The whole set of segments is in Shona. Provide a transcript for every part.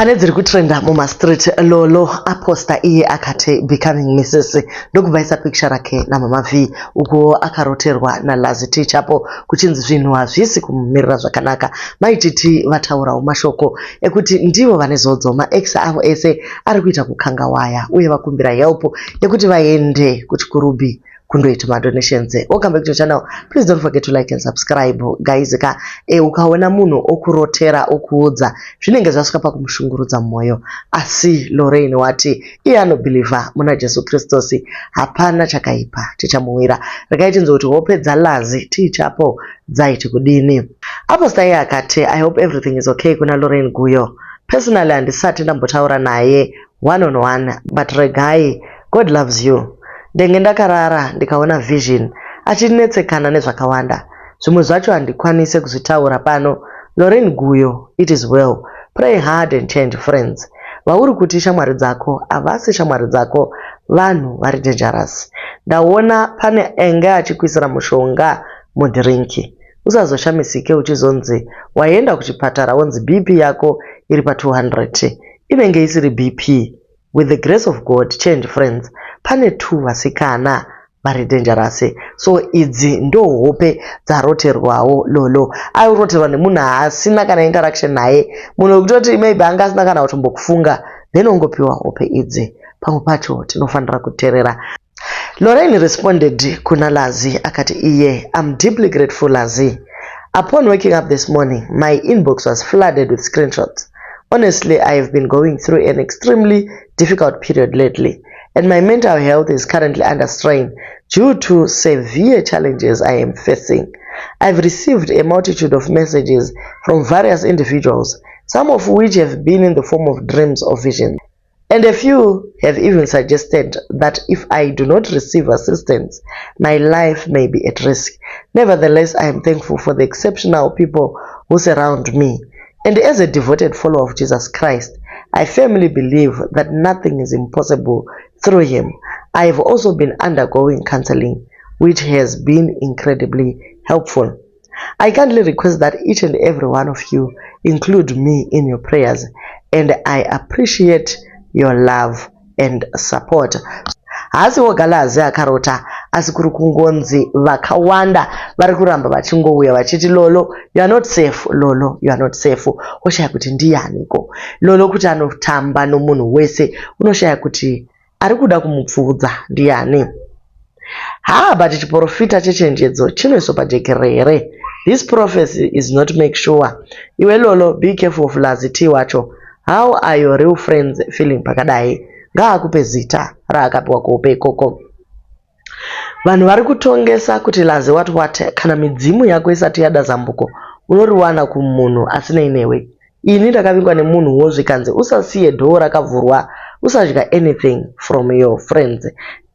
Pane dziri kutrenda mumastreet, Lolo aposta iye akati "Becoming Mrs", ndokubva aisa picture rake naMama V, ukuwo akaroterwa naLazi T Chapo, kuchinzi zvinhu hazvisi kumumirira zvakanaka. MaiTiti vataurawo mashoko ekuti ndivo vane zodzo, maex avo ese ari kuita kukanga waya, uye vakumbira help yekuti vaende kuChikurubi kundoita madonations. Welcome back to the channel. Please don't forget to like and subscribe, guys. Ka ukaona munhu okurotera, okuudza, zvinenge zvasvika pakumushungurudza mumwoyo. Asi Lorraine wati iye anobhilivha muna Jesu Kristusi, hapana chakaipa chichamuwira. Regai tinzwe kuti hope dzaLazi Tichapo dzaiti kudini. Aposta iye akati, "I hope everything is okay kuna Lorraine Guyo. Personally, handisati ndambotaura naye one on one, but regai, God loves you. Ndenge ndakarara ndikaona vision achinetsekana nezvakawanda. Zvimwe zvacho handikwanisi kuzvitaura pano. Lorraine Guyo, it is well. Pray hard and change friends. Vauri kuti shamwari dzako havasi shamwari dzako, vanhu vari dangerous. Ndaona pane enge achikuisira mushonga mudhirinki. Usazoshamisike uchizonzi waenda kuchipatara, wonzi BP yako iri pa200, inenge isiri BP. With the grace of God, change friends. Pane two vasikana vari dangerous." So idzi ndo hope dzaroterwawo Lolo. Airoterwa nemunhu haasina kana interaction naye, munhu wekutoti maybe anga asina kana kutombokufunga, then ongopiwa hope idzi. Pamwe pacho tinofanira kuteerera. Lorraine responded kuna Lazi akati iye, "I'm deeply grateful, Lazi. Upon waking up this morning, my inbox was flooded with screenshots. Honestly, I have been going through an extremely difficult period lately, and my mental health is currently under strain due to severe challenges I am facing. I've received a multitude of messages from various individuals, some of which have been in the form of dreams or visions. And a few have even suggested that if I do not receive assistance, my life may be at risk. Nevertheless, I am thankful for the exceptional people who surround me. And as a devoted follower of Jesus Christ, I firmly believe that nothing is impossible through him. I have also been undergoing counseling, which has been incredibly helpful. I kindly request that each and every one of you include me in your prayers, and I appreciate your love and support." Haasi woga Lazi akarota, asi kuri kungonzi vakawanda vari kuramba vachingouya vachiti, "Lolo, you are not safe. Lolo, you are not safe." Woshaya kuti ndianiko Lolo, kuti anotamba nomunhu wese, unoshaya kuti ari kuda kumupfuudza ndiani. Ha, but chiprofita chechenjedzo chinoiswa pajekerere here? This prophecy is not make sure. Iwe Lolo, be careful of Lazi T wacho. How are your real friends feeling pakadai? Ngaakupe zita raakapiwa kuupe ikoko. Vanhu vari kutongesa kuti Lazi what what. Kana midzimu yako isati yada zambuko, unoriwana kumunhu asinei newe. Ini ndakavingwa nemunhuwo, zvikanzi usasiye dhoo rakavhurwa, usadya anything from your friends.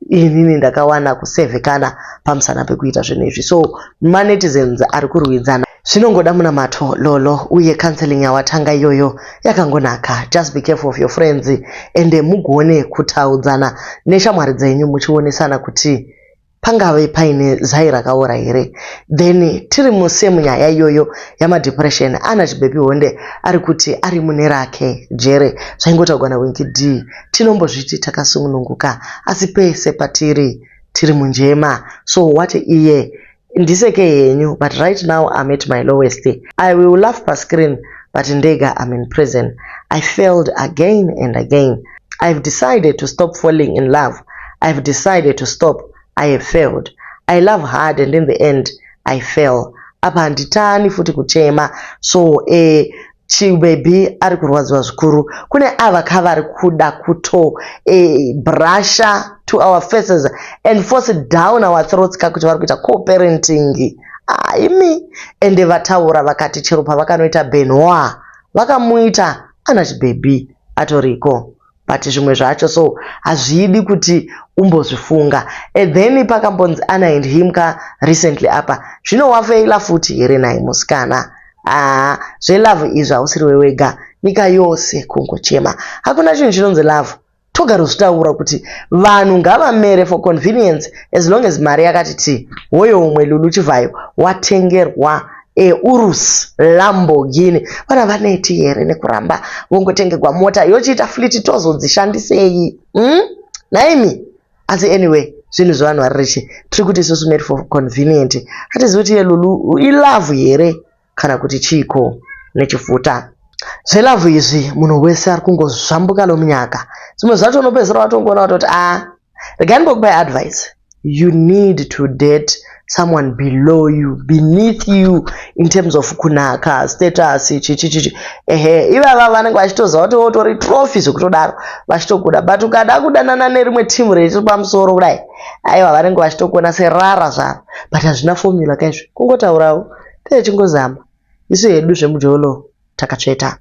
Inini ndakawana kusevhekana pamusana pekuita zvinhu izvi. So manetizens ari kurwidzana. Zvinongoda munamato, Lolo, uye counseling yawatanga iyoyo yakangonaka. Just be careful of your friends, ende mugone kutaudzana neshamwari dzenyu, muchionesana kuti pangave paine zai rakaora here. Then tiri musame nyaya iyoyo yamadepression, ana Chibhepi Honde ari kuti ari mune rake jere. Zvaingotaurwa naWinky D, tinombozviti takasununguka, asi pese patiri tiri munjema. So wati iye, "Ndiseke henyu, but right now I'm at my lowest. I will laugh pascreen, but ndega I'm in prison. I failed again and again. I've decided to stop falling in love. I've decided to stop. I have failed. I love hard and in the end I fail." Apa handitani futi kuchema. So Chibebi ari kurwadziwa zvikuru. Kune ava kavari kuda kuto brasha to our faces and force it down our throats kakuti vari kuita co-parenting. Imi, ende vataura vakati chero pavakanoita Benoit, vakamuita ana Chibhebi atoriko. But zvimwe zvacho so hazvidi kuti umbozvifunga. And then pakambonzi Ana and him ka recently apa, zvino wafeila futi here naye musikana? Haa, zvelove izvi hausiriwe wega, nyika yose kungochema. Hakuna chinhu chinonzi love. Togarozvitaura kuti vanhu ngavamere for convenience, as long as mari yakati ti hoyo. Umwe Lulu Chivhayo watengerwa Urus Lamborghini. Vana vaneti here nekuramba vongotengerwa mota yochiita fleet tozodzishandisei? Nhaimi? Asi anyway, zvinhu zvevanhu vari rich. Tiri kuti isusu made for convenient. Hatizivi kuti iye Lulu ilove here kana kuti chiiko nechifuta. Zvelove izvi munhu wese ari kungozvambuka nomunyaka. Zvimwe zvacho unopedzisira watongoona kutoti a regai ndimbokupai advice. You need to date someone below you, beneath you in terms of kunaka, status, chichi chichi. Ehe, ivava vanenge vachitoziva kuti wotori trophy zvekutodaro vachitokuda. But ukada kudanana nerimwe team rechiri pamusoro kudai, aiwa vanenge vachitokuona serara zvaro. But hazvina formula kaizvi. Kungotaurawo, techingozama. Isu hedu zvemujolo takatsveta.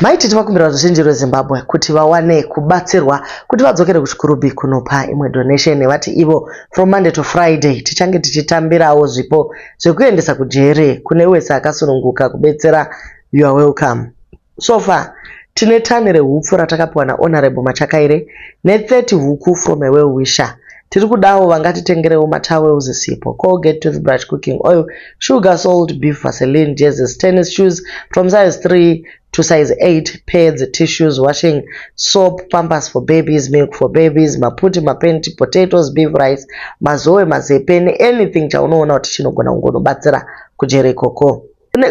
Maititi vakumbira ruzhinji rweZimbabwe kuti vawane kubatsirwa kuti vadzokere kuChikurubi kunopa imwe donation. Vati ivo from Monday to Friday tichange tichitambirawo zvipo zvekuendesa kujere kune wese akasununguka kubetsera. You are welcome. So far tine tani rehupfu ratakapiwa naHonorable Machakaire ne30 huku from a well wisher. Tiri kudawo vangatitengerewo matowels, sipo, Colgate toothbrush, cooking oil, sugar, salt, beef, Vaseline, jerseys, tennis shoes from size 3 to size 8, pads, tissues, washing soap, pampers for babies, milk for babies, maputi, mapenti, potatoes, beef, rice, mazowe, mazepeni, anything chaunoona kuti chinogona kungonobatsira kujere ikoko.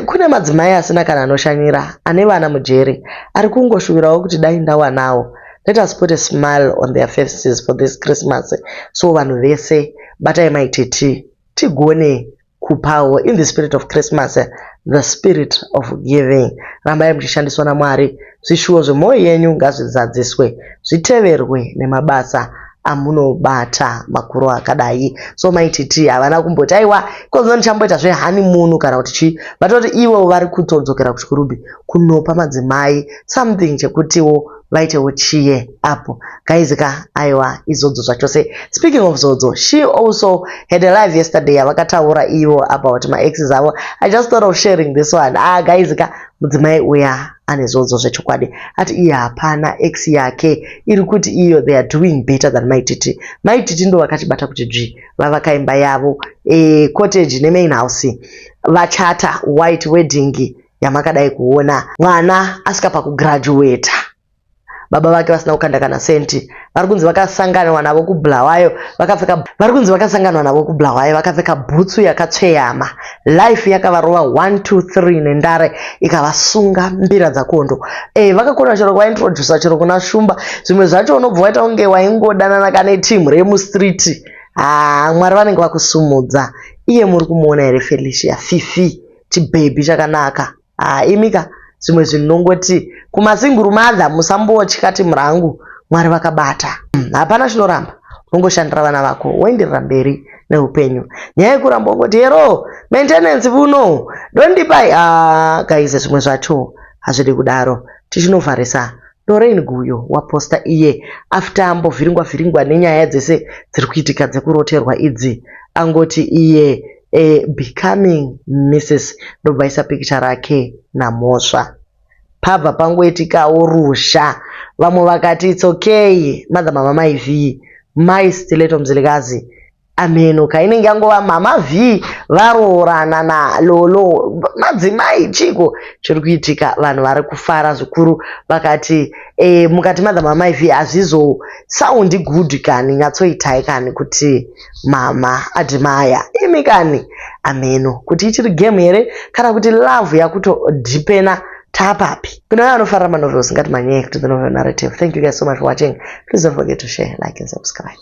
Kune madzimai asina kana anoshanyira ane vana mujeri ari kungoshuvirawo kuti dai ndawanawo. Let us put a smile on their faces for this Christmas. So vanhu vese batai maititi tigone kupawo in the spirit of Christmas, the spirit of giving. Rambai muchishandiswa naMwari. Zvishuwo zvemwoyo yenyu ngazvizadziswe, zviteverwe nemabasa amunobata makuru akadai. So maititi havana kumboti aiwa ikozvino ndichamboita zvehoneymoon kana kuti chii, vatoti ivo vari kutodzokera kuChikurubi kunopa madzimai something chekutiwo vaitewo cheer up. Guys ka, aiwa izodzo zvachose. Speaking of zodzo, she also had a live yesterday yavakataura ivo about maexes avo. I just thought of sharing this one. Ah guys ka, mudzimai uya ane zodzo zvechokwadi. Ati iye hapana ex yake iri kuti iyo they are doing better than Maititi. Maititi ndo vakachibata kuti dzvi, vavaka imba yavo, cottage nemain house, vachata white wedding yamakadai kuona, mwana asvika pakugraduata, baba vake vasina kukanda kana senti. Vari kunzi vakasanganwa navo kuBulawayo vakapfeka, vari kunzi vakasanganwa navo kuBulawayo vakapfeka bhutsu yakatsveyama. Life yakavarova 1 2 3 nendare ikavasunga mbira dzakondo. Vakakona chero kuvaintrodusa chero kuna Shumba. Zvimwe zvacho unobva waita kunge waingodanana kane timu remustreet. Ha, Mwari vanenge vakusumudza. Iye muri kumuona here Felicia Fifi, chibhebhi chakanaka? Ha, imika zvimwe zvinhu nongoti kumasingle mother musambotya timu rangu, Mwari vakabata. Hapana chinoramba, unongoshandira vana vako woenderera mberi neupenyu. Nyaya yekuramba ungoti hero maintenance vuno dondipai, ah, guys, zvimwe zvacho hazvidi kudaro. Tichinovharisa, Lorraine Guyo waposta iye after ambovhiringwa vhiringwa nenyaya dzese dziri kuitika dzekuroterwa idzi. Angoti iye becoming Mrs, ndobva aisa pikicha rake naMhosva. Pabva pangoitikawo ruzha. Vamwe vakati it's okay, mother mama mai V, mai Stiletto Mzilikazi, ameno kainenge yangova mama V varoorana naLolo madzimai. Chiko chiri kuitika? Vanhu vari kufara zvikuru. Vakati mukati mother mama mai V hazvizo sound good kani, nyatsoitai kani kuti mama admire imi kani. Ameno kuti ichiri game here kana kuti love yakutodhipena tapapi. Kuna vaya vanofarira manovels, ngati manyeye to the novel narrative. Thank you guys so much for watching. Please don't forget to share, like and subscribe.